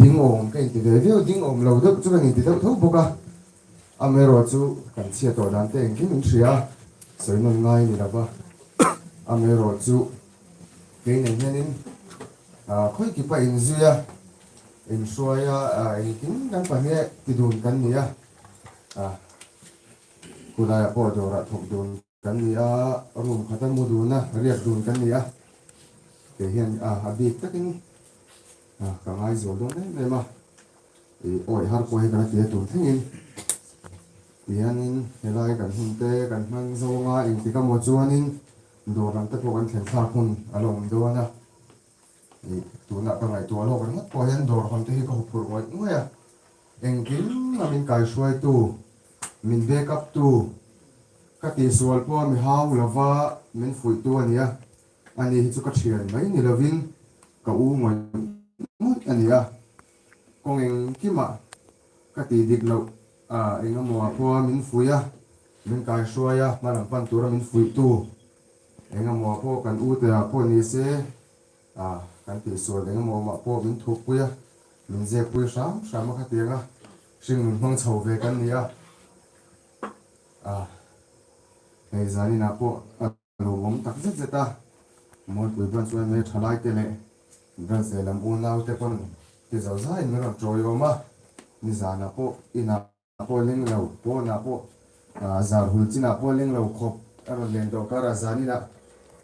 Ding awm ka inti ve viau, ding awm lo deuh chu ka inti deuh tho bawk a, amaherawhchu kan chhiat tawh dan te engkim in hria a, sawi nawn ngai a ni lo va, amaherawhchu kei nen hianin khawi kipa inzui a, inhruai a, engkim kan pahnih ti dun kan ni a, khulaiah pawh dawrah thawk dun. Kan ni a, room khata mu dun a, riak dun kan ni a, kei hian a bik takin ka ngaizual dawn em em a, ih awih har pawh hi ka la ti a tun thlengin tihianin helai kan hun te kan hmang zawng a, engtik amaw chuanin dawr lam te pawh kan thlen thlak hun a la awm dawn a, ih tunah ka ngaihtuah lawk ringawt pawh hian dawr hawn te hi ka huphurh ngawih ngawih a. Engkim a min kaihruaitu, min back up tu, ka tihsual pawh a mi hau lova min fuihtu a ni a, ani hi chu ka thian mai ni lovin ka u ngawih ngawih a ni a, kawng engkimah ka tih dik loh engemaw ah pawh a min fuih a, min kaihruai a, hma lam pan tura min fuihtu engemaw ah pawh kan u te ah pawh ni se A, kan tihsual eng emaw awmah pawh min thukpui a, min zepui hram hram a khatiang a, hringnun hmang chho ve kan ni a. A, hei zaninah pawh a lawmawm tak zet zet a, Mualpui Branch chuan hmel tha lai te leh Branch lehlam unau te pawn ti zo zaiin min rawn tawiawm a, nizanah pawh inah. Pawh leng lo, pawnah pawh zar hul chinah pawh leng lo khawp a rawn len tawh kar a, zaninah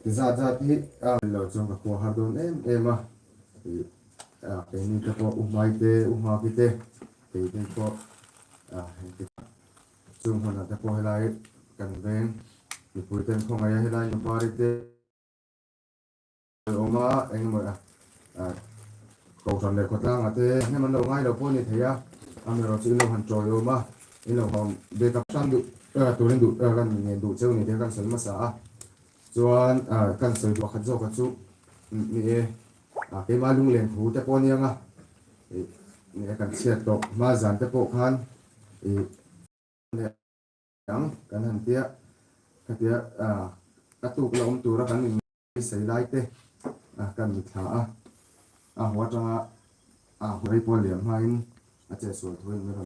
ti zat zat hi a lo chuan ka khua har dawn em em a, ih keini te pawh u hmai te u nghaki te kei te pawh engti chung hmunah te pawh helai kan veng mipui ten khawngaih a helai nupari te. Awm a, eng emaw kohhran leh khawtlangah te hnem an lo ngai lo pawh a ni thei a, amaherawh chu in lo han tawiawm a, in lo hawm backup hram duh turin duh kan ngen duh cheu ni te kan sawi hmasa a, chuan kan sawi pakhat zawka chu ni e, keimah lunglen thu te pawh a ni ang a, ih kan chhiat tawh hma zan te pawh khan ih. Ang kan han tia khatia a tuk la awm tura kan in. Sawi lai te kan mitthla a, a haw atanga a hawi pawl liam hmain a chetsual thuin min rawn.